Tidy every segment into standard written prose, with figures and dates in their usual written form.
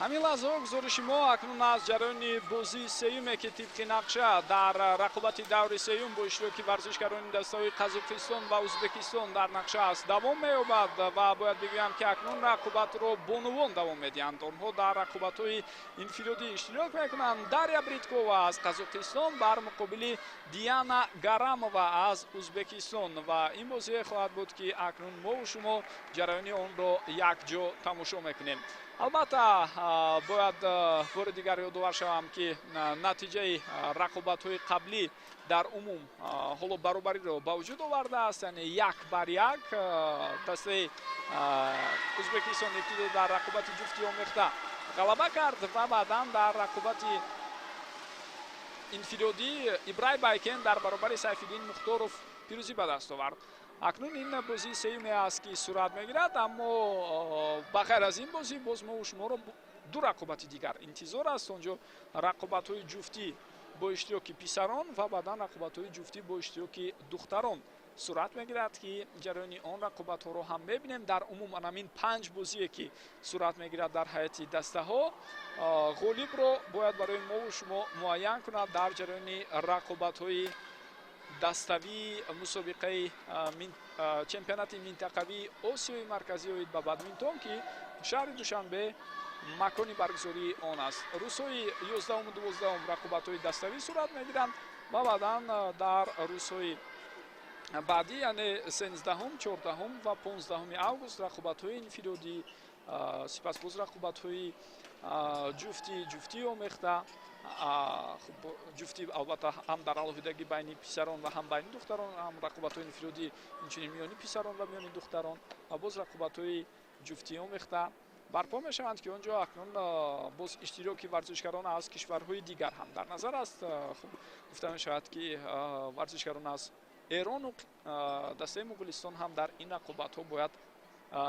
Ҳамин лаҳзаҳо гузориши мо акнун аз ҷараёни бозии сеюме, ки тибқи нақша дар рақобати даври сеюм бо иштироки варзишгарони дастаҳои Қазоқистон ва Ӯзбекистон дар нақша аст, давом меёбад ва бояд бигӯям, ки акнун рақобатро бонувон давом медиҳанд. Онҳо дар рақобатҳои инфиродӣ иштирок мекунанд. Дарья Бриткова аз Қазоқистон бар муқобили Диана Гарамова аз Ӯзбекистон ва ин бозие хоҳад буд, ки акнун мову шумо ҷараёни онро якҷо тамошо мекунем. Албатта, бояд бори дигар ёдовар шавам, ки натиҷаи рақобатҳои қаблӣ дар умум ҳоло баробариро ба вуҷуд овардааст, яъне 1-1. Дастаи Ӯзбекистон ибтидо дар рақобати ҷуфти омехта ғалаба кард ва баъдан дар рақобати инфиродӣ Ибрай Байкен дар баробари Сайфиддин Мухторов пирӯзӣ ба даст овард. Акнун ин бозии сеюме аст, ки сурат мегирад, аммо ба ғайр аз ин бозӣ боз мо шуморо ду рақобати дигар интизор аст. Он ҷо рақобатҳои ҷуфтӣ бо иштироки писарон ва баъдан рақобатҳои ҷуфтӣ бо иштироки духтарон сурат мегирад, ки ҷараёни он рақобатҳоро ҳам мебинем. Дар умум анамин 5 бозие, ки сурат мегирад дар ҳайати дастаҳо, ғолибро бояд барои мову шумо муайян кунад дар ҷараёни рақобатҳои даставии мусобиқаи чемпионати минтақавии Осиёи Марказӣ оид ба бадминтон, ки шаҳри Душанбе макони баргузории он аст. Рӯзҳои 11-12 рақобатҳои даставӣ сурат мегиранд ва баъдан дар рӯзҳои баъдӣ, яъне 13, 14 ва 15 август рақобатҳои инфиродӣ, сипас боз рақобатҳои ҷуфтӣ омехта, ҷуфтӣ албатта ҳам дар алоҳидагӣ байни писарон ва ҳам байни духтарон, ҳам рақобатҳои инфиродӣ инчунин миёни писарон ва миёни духтарон ва боз рақобатҳои ҷуфтӣ омехта барпо мешаванд, ки он ҷо акнун боз иштироки варзишгарон аз кишварҳои дигар ҳам дар назар аст. Хуб, гуфта мешавад, ки варзишгарон аз Эрону дастаи Муғулистон ҳам дар ин рақобатҳо бояд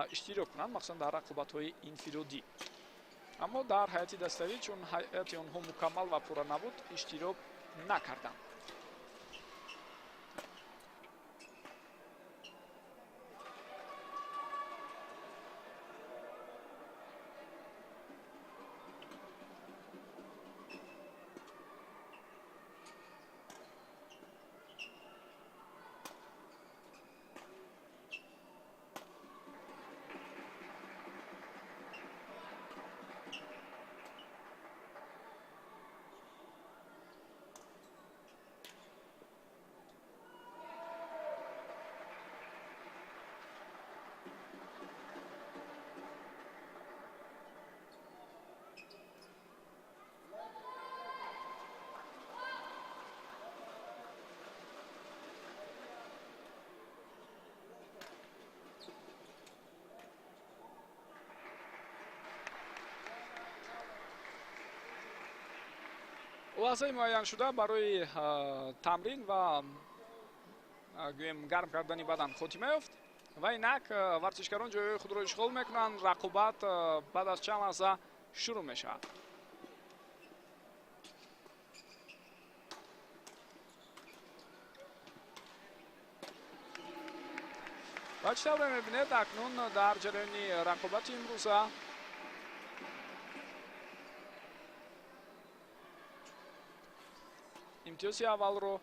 иштирок кунанд, махсусан дар рақобатҳои инфиродӣ. Аммо дар ҳайати даставӣ, чун ҳайати онҳо мукаммал ва пурра набуд, иштирок накарданд. Лаҳзаи муайяншуда барои тамрин ва гӯем гарм кардани бадан хотима ёфт ва инак варзишгарон ҷойҳои худро ишғол мекунанд. Рақобат баъд аз чанд лаҳза шурӯъ мешавад. Ва чӣ тавре мебинед, акнун дар ҷараёни рақобати имрӯза имтиёзи аввалро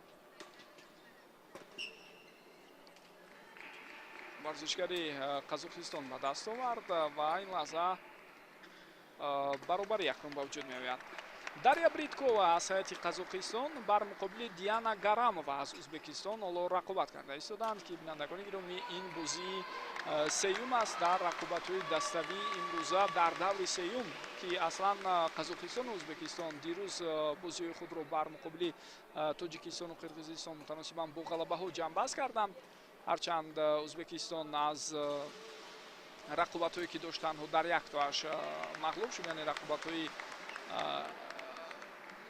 варзишгари Қазоқистон ба даст овард ва ин лаҳза баробари акнун ба вуҷуд меояд. Дарья Бриткова аз ҳайати Қазоқистон бар муқобили Диана Гарамова аз Ӯзбекистон ҳоло рақобат карда истоданд, ки бинандагони гиромӣ, ин бозии сеюм аст дар рақобатҳои даставии имрӯза дар даври сеюм, ки аслан Қазоқистону Ӯзбекистон дирӯз бозиҳои худро бар муқобили Тоҷикистону Қирғизистон мутаносибан бо ғалабаҳо ҷамъбаст карданд. Ҳарчанд Ӯзбекистон аз рақобатҳое, ки дошт, танҳо дар яктоаш мағлуб шуд, яъне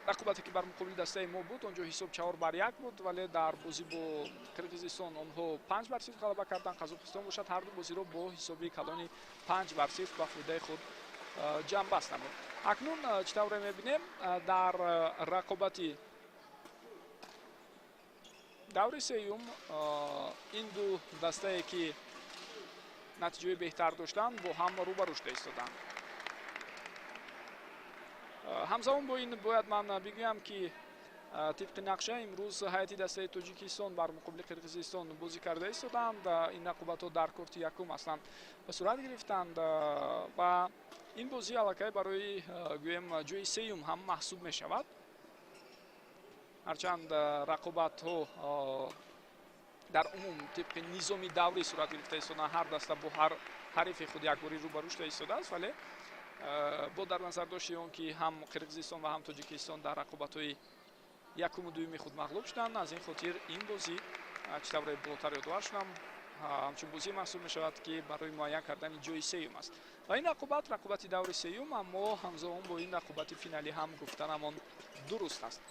рақобате, ки бар муқобили дастаи мо буд, он ҷо ҳисоб 4-1 буд, вале дар бозӣ бо Қирғизистон онҳо 5-0 ғалаба карданд. Қазоқистон бошад ҳар ду бозиро бо ҳисоби калони 5-0 ба фоидаи худ ҷамъбаст намуд. Акнун чӣ тавре мебинем, дар рақобати даври сеюм ин ду дастае, ки натиҷаи беҳтар доштанд, бо ҳам рӯбарӯ шуда истоданд. Ҳамзамон бо ин бояд ман бигӯям, ки тибқи нақша имрӯз ҳайати дастаи Тоҷикистон бар муқобили Қирғизистон бозӣ карда истоданд. Ин рақобатҳо дар корти якум аслан ба сурат гирифтанд ва ин бозӣ аллакай барои гӯем ҷои сеюм ҳам маҳсуб мешавад. Ҳарчанд рақобатҳо дар умум тибқи низоми даврӣ сурат гирифта истоданд, ҳар даста бо ҳар ҳарифи худ якборӣ рӯбарӯ шуда истодааст, вале бо дар назар дошти он ки ҳам Қирғизистон ва ҳам Тоҷикистон дар рақобатҳои якуму дуюми худ мағлуб шуданд, аз ин хотир ин бозӣ чӣ тавре болотар ёдовар шудам, ҳамчун бозӣ маҳсуб мешавад, ки барои муайян кардани ҷои сеюм аст. Ва ин рақобат рақобати даври сеюм, аммо ҳамзамон бо ин рақобати финалӣ ҳам гуфтанамон дуруст аст.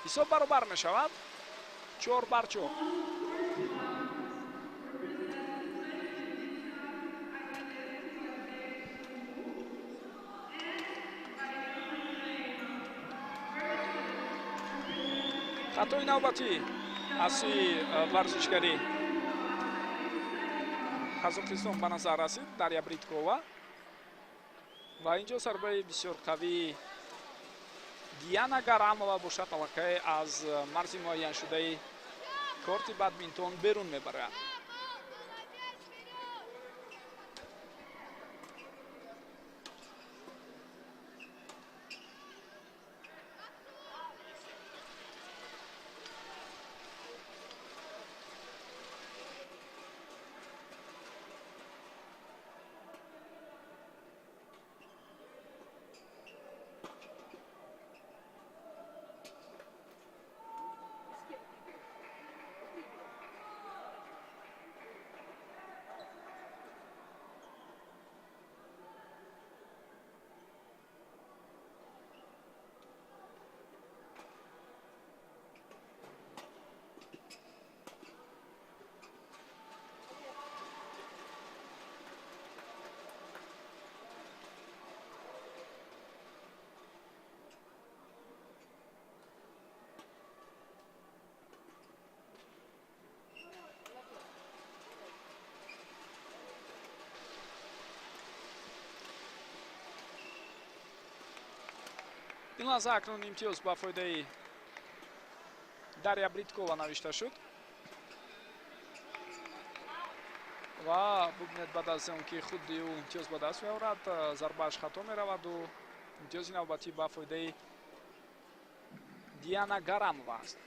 Ҳисоб баробар мешавад 4-4. Хатои навбатӣ аз сӯи варзишгари Қазоқистон ба назар расид, Дарья Бриткова. Ва инҷо зарбаи бисёр қавии Диана Гарамова бошад, аллакай аз марзи муайяншудаи корти бадминтон берун мебарад. Ин лаҳза акнун имтиёз ба фоидаи Дарья Бриткова навишта шуд ва бубинед, баъд аз он ки худи ӯ имтиёз ба даст меорад, зарбааш хато мераваду имтиёзи навбатӣ ба фоидаи Диана Гарамова аст.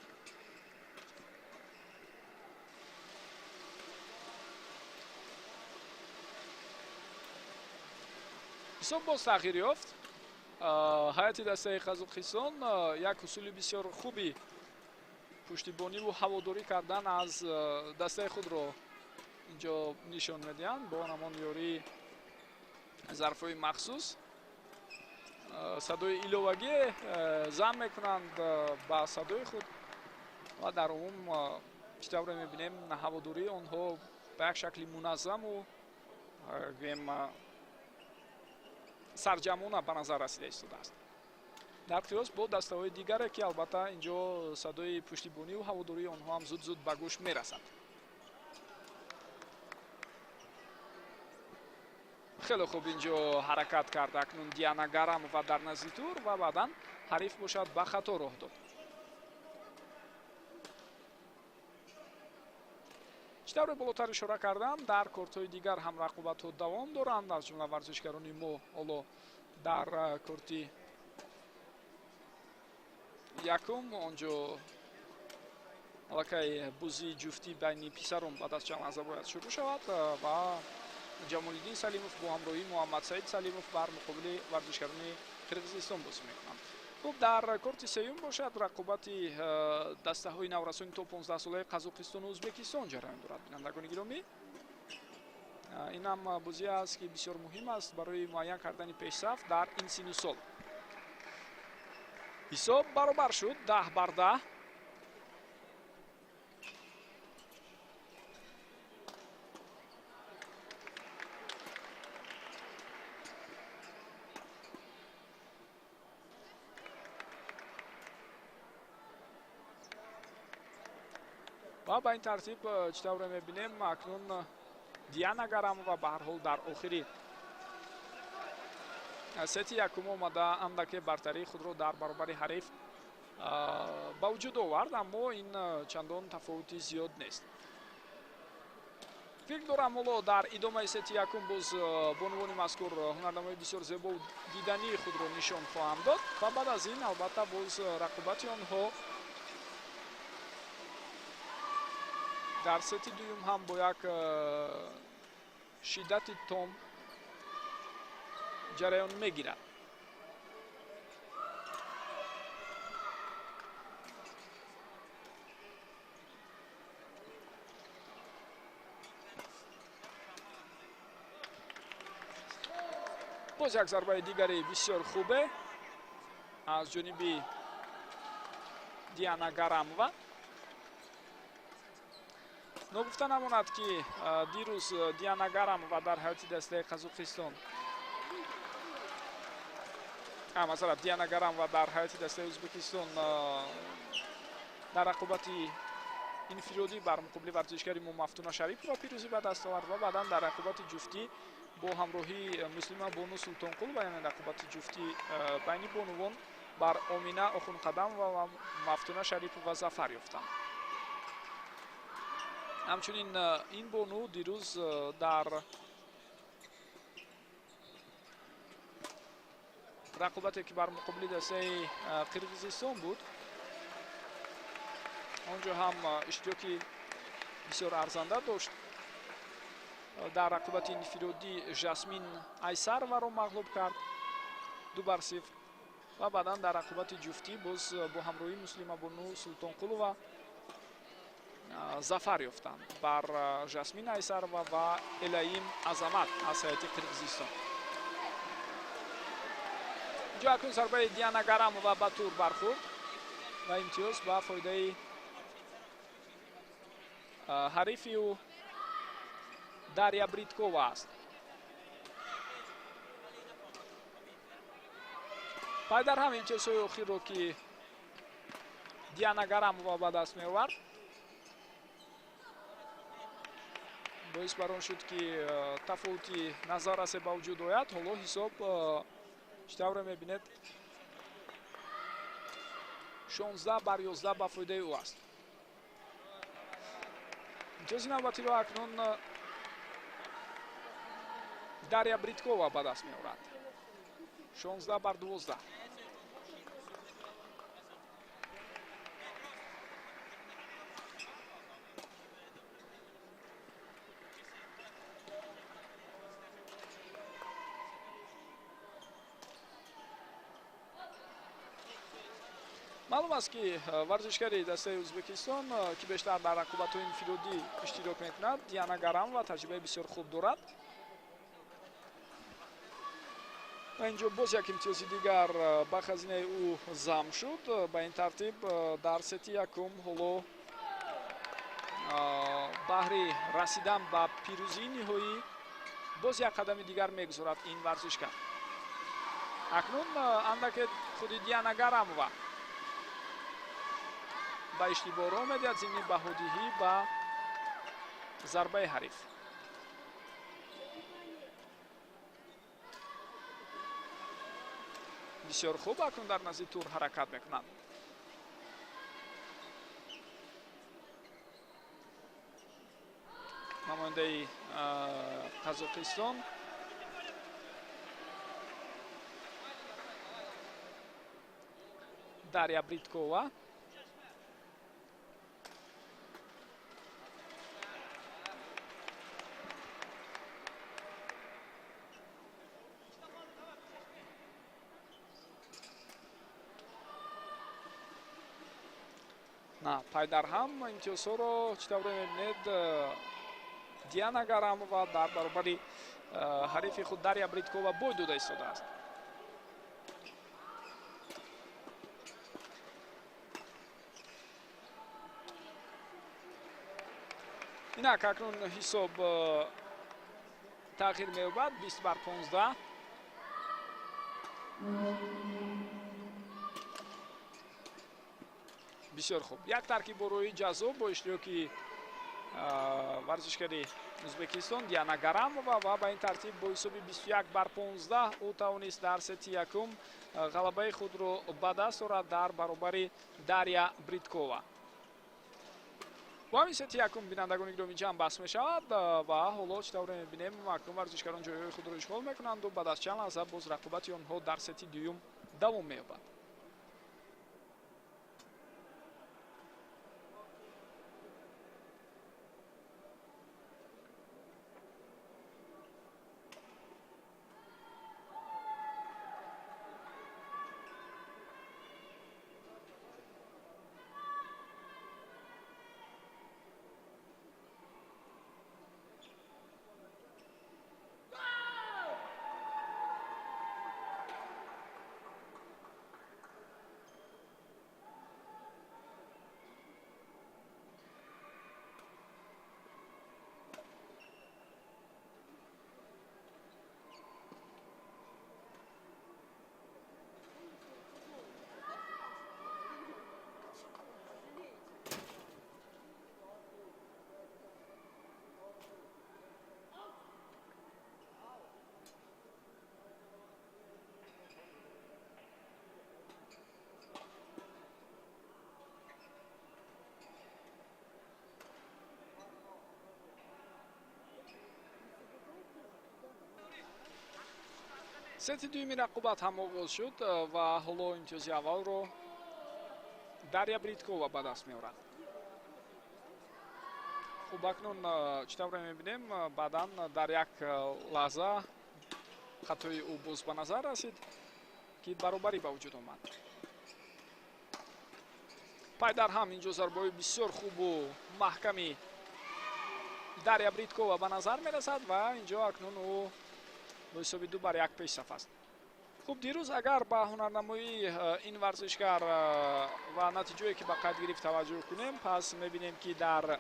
Ҳисоб боз тағйир ёфт. Ҳайати дастаи Қазоқистон як усули бисёр хуби пуштибониву ҳаводорӣ кардан аз дастаи худро инҷо нишон медиҳанд бо ҳамон ёрии зарфҳои махсус. Садои иловагӣ зам мекунанд ба садои худ ва дар умум чӣ тавре мебинем, ҳаводории онҳо ба як шакли муназзаму гӯем сарҷамона ба назар расида истодааст дар қиёс бо дастаҳои дигаре, ки албатта инҷо садои пуштибониву ҳаводории онҳо ҳам зуд-зуд ба гӯш мерасад. Хеле хуб инҷо ҳаракат кард акнун Диана Гарамова дар назди тур ва баъдан ҳариф бошад ба хато роҳ дод. Чӣ тавре болотар ишора кардам, дар кортҳои дигар ҳам рақобатҳо давом доранд, аз ҷумла варзишгарони мо ҳоло дар корти якум онҷо аллакай бозии ҷуфтӣ байни писарон баъд аз чанд лаҳза бояд шурӯъ шавад ва Ҷамолиддин Салимов бо ҳамроҳии Муҳаммадсаид Салимов бар муқобили варзишгарони Қирғизистон бозӣ мекунанд. Хуб, дар корти сеюм бошад рақобати дастаҳои наврасони то 15 солаи Қазоқистону Ӯзбекистон ҷараён дорад. Бинандагони гиромӣ, инам бозӣ аст, ки бисёр муҳим аст барои муайян кардани пешсаф дар ин синну сол. Ҳисоб баробар шуд 10-10. Ва ба ин тартиб чӣ тавре мебинем, акнун Диана Гарамова ба ҳар ҳол дар охири сети якум омада андаке бартарии худро дар баробари ҳариф ба вуҷуд овард, аммо ин чандон тафовути зиёд нест. Фикр дорам, ҳоло дар идомаи сети якум боз бонувони мазкур ҳунарнамои бисёр зебову дидании худро нишон хоҳанд дод ва баъд аз ин албатта боз рақобати онҳо дар сети дуюм ҳам бо як шиддати том ҷараён мегирад. Боз як зарбаи дигари бисёр хубе аз ҷониби Диана Гарамова. Ногуфта намонад, ки дирӯз Диана Гарамова дар ҳайати дастаи Қазоқистон, масалан, Диана Гарамова дар ҳайати дастаи Ӯзбекистон дар рақобати инфиродӣ бар муқобили варзишгари мо Мафтуна Шарипова пирӯзӣ ба даст овард ва баъдан дар рақобати ҷуфтӣ бо ҳамроҳии Муслима Бону Султонқулова, яъне рақобати ҷуфтӣ байни бонувон бар Омина Охунқадамова ва Мафтуна Шарипова зафар ёфтанд. Ҳамчунин ин бону дирӯз дар рақобате, ки бар муқобили дастаи Қирғизистон буд, он ҷо ҳам иштироки бисёр арзанда дошт. Дар рақобати инфиродӣ Жасмин Айсарваро мағлуб кард 2-0 ва баъдан дар рақобати ҷуфтӣ боз бо ҳамроҳии Муслима Бону Султонқулова зафар ёфтанд бар Жасмин Айсарова ва Элаим Азамат аз ҳайати Қирғизистон. Инҷо акнун зарбаи Диана Гарамова ба тур бархӯрд ва имтиёз ба фоидаи ҳарифи ӯ Дарья Бриткова аст. Пайдар ҳам имтиёзҳои охирро, ки Диана Гарамова ба даст меовард, боис бар он шуд, ки тафовути назаррасе ба вуҷуд ояд. Ҳоло ҳисоб чӣ тавре мебинед, 16-11 ба фоидаи ӯ аст. Имтиёзи навбатиро акнун Дарья Бриткова ба даст меорад. 16-12. Маълум аст, ки варзишгари дастаи Ӯзбекистон, ки бештар дар рақобатҳои инфиродӣ иштирок мекунад, Диана Гарамова таҷрибаи бисёр хуб дорад. Ва инҷо боз як имтиёзи дигар ба хазинаи ӯ зам шуд. Ба ин тартиб дар сети якум ҳоло баҳри расидан ба пирӯзии ниҳоӣ боз як қадами дигар мегузорад ин варзишгар. Акнун андаке худи Диана Гарамова ба иштибоҳ роҳ медиҳад зимни баҳодиҳӣ ба зарбаи ҳариф. Бисёр хуб акнун дар назди тур ҳаракат мекунанд. Намояндаи Қазоқистон Дарья Бриткова. На, пайдарҳам имтиёзҳоро чӣ тавре мебинед, Диана Гарамова дар баробари ҳарифи худ Дарья Бриткова бой дода истодааст. Инак акнун ҳисоб тағйир меёбад 20-15. Бисёр хуб, як таркиборои ҷаззоб бо иштироки варзишгари Ӯзбекистон Диана Гарамова ва ба ин тартиб бо ҳисоби 21-15 ӯ тавонист дар сети якум ғалабаи худро ба даст орад дар баробари Дарья Бриткова. Бо ҳамин сети якум бинандагони гиромӣ ҷамъ баст мешавад ва ҳоло чӣ тавре мебинем, акнун варзишгарон ҷойҳои худро ишғол мекунанду баъд аз чанд лаҳза боз рақобати онҳо дар сети дуюм давом меёбад. Сети дуюми рақобат ҳам оғоз шуд ва ҳоло имтиёзи аввалро Дарья Бриткова ба даст меорад. Хуб, акнун чӣ тавре мебинем, баъдан дар як лаҳза хатои ӯ боз ба назар расид, ки баробарӣ ба вуҷуд омад. Пай дар ҳам инҷо зарбаҳои бисёр хубу маҳками Дарья Бриткова ба назар мерасад ва инҷо акнун ӯ бо ҳисоби 2-1 пешсаф аст. Хуб, дирӯз агар ба ҳунарнамоии ин варзишгар ва натиҷое ки ба қайд гирифт таваҷҷӯҳ кунем, пас мебинем ки дар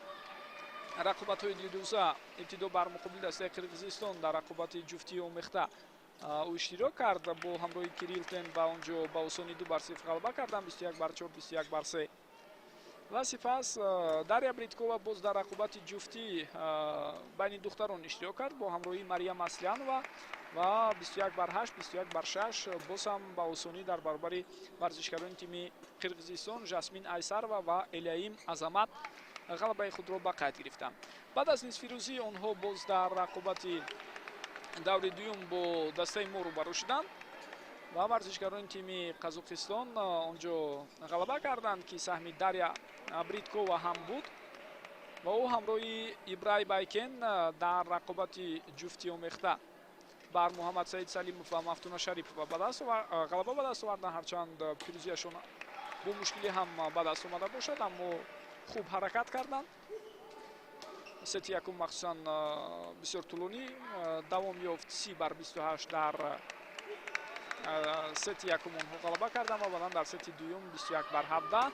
рақобатҳои дирӯза ибтидо бар муқобили дастаи Қирғизистон дар рақобати ҷуфтии омехта ӯ иштирок кард бо ҳамроҳи Кирилл Тен ва онҷо ба осонӣ 2-0 ғалаба карданд, 21-4, 21-3. Ва сипас Дарья Бриткова боз дар рақобати ҷуфтӣ байни духтарон иштирок кард бо ҳамроҳии Мария Маслянова ва 21-8, 21-6 боз ҳам ба осонӣ дар баробари варзишгарони тими Қирғизистон Жасмин Айсарова ва Элияим Азамат ғалабаи худро ба қайд гирифтанд. Баъд аз нисфирӯзӣ онҳо боз дар рақобати даври дуюм бо дастаи мо рӯбарӯ шуданд ва варзишгарони тими Қазоқистон онҷо ғалаба карданд, ки саҳми Дарья Бриткова ҳам буд ва ӯ ҳамроҳи Ибрай Байкен дар рақобати ҷуфти омехта бар Муҳаммад Саид Салимов ва Мафтуна Шарипова ғалаба ба даст оварданд. Ҳарчанд пирӯзиашон бо мушкилӣ ҳам ба даст омада бошад, аммо хуб ҳаракат карданд. Сети якум махсусан бисёр тӯлонӣ давом ёфт, 30-28 дар сети якум онҳо ғалаба карданд ва баъдан дар сети дуюм 21-17.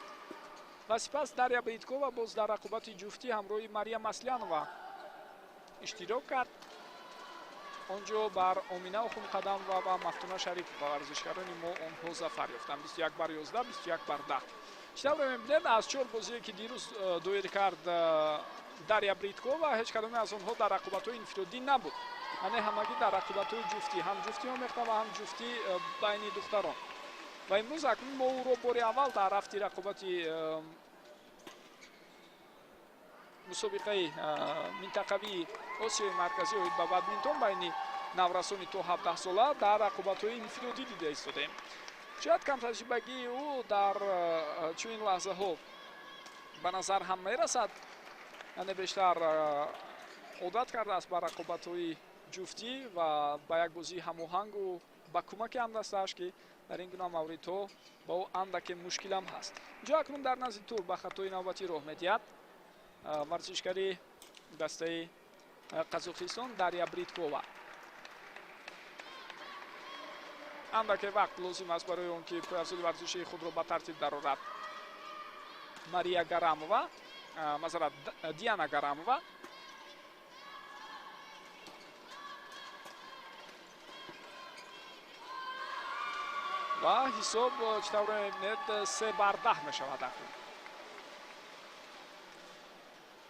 Ва сипас Дарья Бриткова боз дар рақобати ҷуфтӣ ҳамроҳи Мария Маслянова иштирок кард. Онҷо бар Омина Охунқадам ва Мафтуна Шарипова варзишгарони мо онҳо зафар ёфтанд, 21-11, 21-10. Чӣ тавре мебинед, аз 4 бозие ки дирӯз доир кард Дарья Бриткова, ҳеҷ кадоме аз онҳо дар рақобатҳои инфиродӣ набуд, яъне ҳамагӣ дар рақобатҳои ҷуфтӣ, ҳам ҷуфтӣ омехта ва ҳам ҷуфтӣ байни духтарон. Ва имрӯз акнун мо ӯро бори аввал дар рафти рақобати мусобиқаи минтақавии Осиёи Марказӣ оид ба бадминтон байни наврасони то 17 сола дар рақобатҳои инфиродӣ дида истодаем. Шояд камтаҷрибагии ӯ дар чунин лаҳзаҳо ба назар ҳам мерасад, яъне бештар одат кардааст ба рақобатҳои ҷуфтӣ ва ба як бозии ҳамоҳангу ба кӯмаки ҳамдастааш, ки дар ин гуна мавридҳо ба ӯ андаке мушкилам ҳаст. Инҷо акнун дар назди тур ба хатои навбатӣ роҳ медиҳад варзишгари дастаи Қазоқистон Дарья Бриткова. Андаке вақт лозим аст барои он ки пойафзоли варзишии худро ба тартиб дарорад Мария Гарамова, мазарат Диана Гарамова. Ва ҳисоб чӣ тавре мебинед 3-10 мешавад акнун.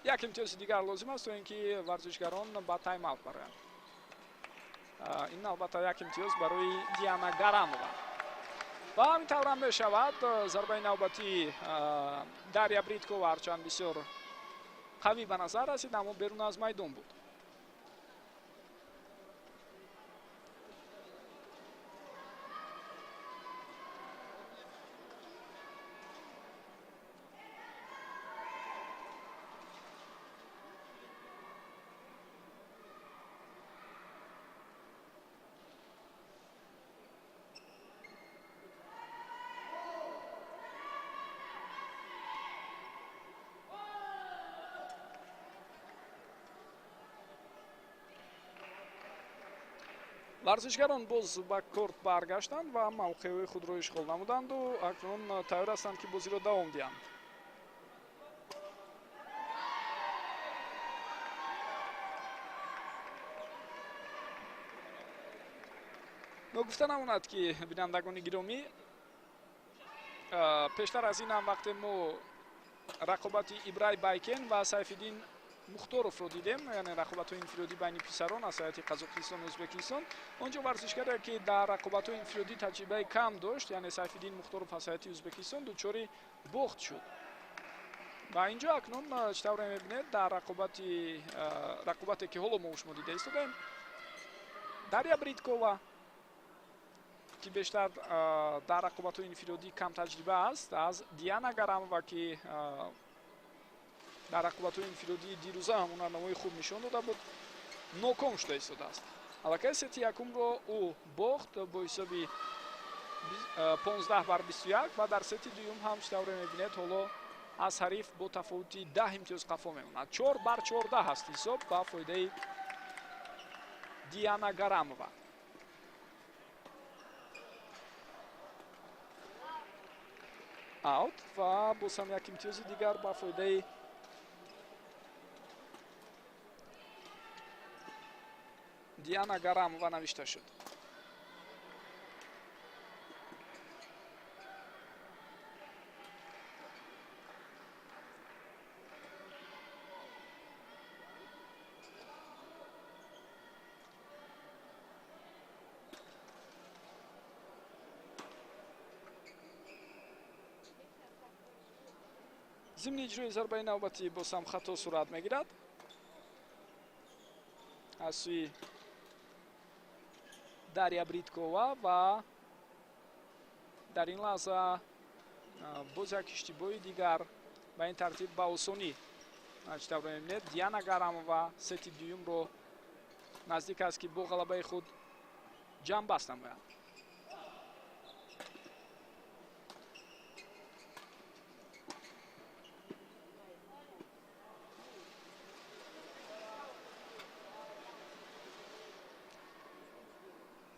Як имтиёзи дигар лозим аст, то ин ки варзишгарон ба тайм-аут бароянд. Ин албатта як имтиёз барои Диана Гарамова. Ва ҳамин таврам мешавад. Зарбаи навбатии Дарья Бриткова ҳарчанд бисёр қавӣ ба назар расид, аммо берун аз майдон буд. Варзишгарон боз ба корт баргаштанд ва мавқеъҳои худро ишғол намуданду акнун тайёр ҳастанд, ки бозиро давом диҳанд. Ногуфта намонад, ки бинандагони гиромӣ, пештар аз ин ҳам вақте мо рақобати Ибрай Байкен ва Сайфиддин Мухторовро дидем, яъне рақобатҳои инфиродӣ байни писарон аз ҳайати Қазоқистон ва Ӯзбекистон, он ҷо варзишгаре, ки дар рақобатҳои инфиродӣ таҷрибаи кам дошт, яъне Сайфиддин Мухторов аз ҳайати Ӯзбекистон, дучори бохт шуд. Ва инҷо акнун чӣ тавре мебинед, дар рақобате, ки ҳоло мо шумо дида истодаем, Дарья Бриткова, ки бештар дар рақобатҳои инфиродӣ кам таҷриба аст, аз Диана Гарамова, ки дар рақобатҳои инфиродии дирӯза ҳам ҳунарнамои хуб нишон дода буд, ноком шуда истодааст. Аллакай сети якумро ӯ бохт бо ҳисоби 15-21 ва дар сети дуюм ҳам, чӣ тавре мебинед, ҳоло аз ҳариф бо тафовути 10 имтиёз қафо мемонад. 4-14 аст ҳисоб ба фоидаи Диана Гарамова. Аут ва боз ҳам як имтиёзи дигар ба фоидаи Диана Гарамова навишта шуд. Зимни иҷрои зарбаи навбатӣ боз ҳам хато сурат мегирад аз сӯи Дарья Бриткова ва дар ин лаҳза боз як иштибоҳи дигар. Ба ин тартиб ба осонӣ, чӣ тавр мебинед, Диана Гарамова сети дуюмро наздик аст, ки бо ғалабаи худ ҷамъбаст намояд.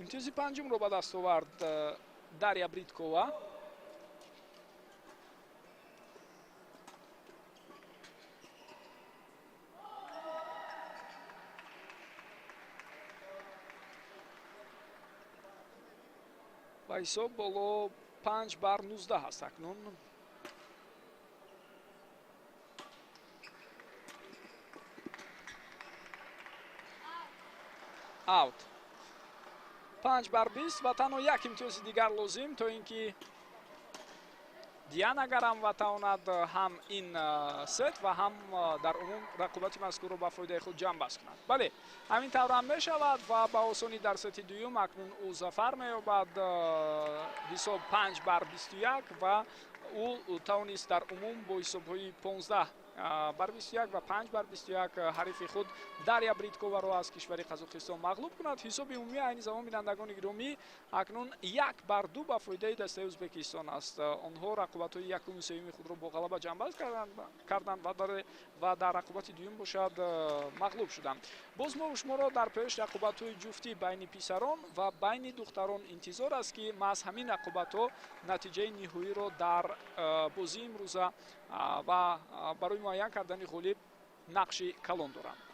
Имтиёзи панҷумро ба даст овард Дарья Бриткова. Ва ҳисоб боло 5-19 аст акнун. Аут. 5-20 ва танҳо як имтиёзи дигар лозим, то ин ки Диана Гарамова тавонад ҳам ин сет ва ҳам дар умум рақобати мазкурро ба фоидаи худ ҷамъбаст кунад. Бале, ҳамин тавр ҳам мешавад ва ба осонӣ дар сети дуюм акнун ӯ зафар меёбад. Ҳисоб 5-21 ва ӯ тавонист дар умум бо ҳисобҳои 15-21 ва 5-21 ҳарифи худ Дарья Бритковаро аз кишвари Қазоқистон мағлуб кунад. Ҳисоби умумӣ айни замон, бинандагони гиромӣ, акнун 1-2 ба фоидаи дастаи Ӯзбекистон аст. Онҳо рақобатҳои якуму сеюми худро бо ғалаба ҷамъбаст карданд ва дар рақобати дуюм бошад мағлуб шуданд. Боз мо шуморо дар пеш рақобатҳои ҷуфтӣ байни писарон ва байни духтарон интизор аст, ки маҳз ҳамин рақобатҳо натиҷаи ниҳоиро дар бозии имрӯза ва барои муайян кардани ғолиб нақши калон доранд.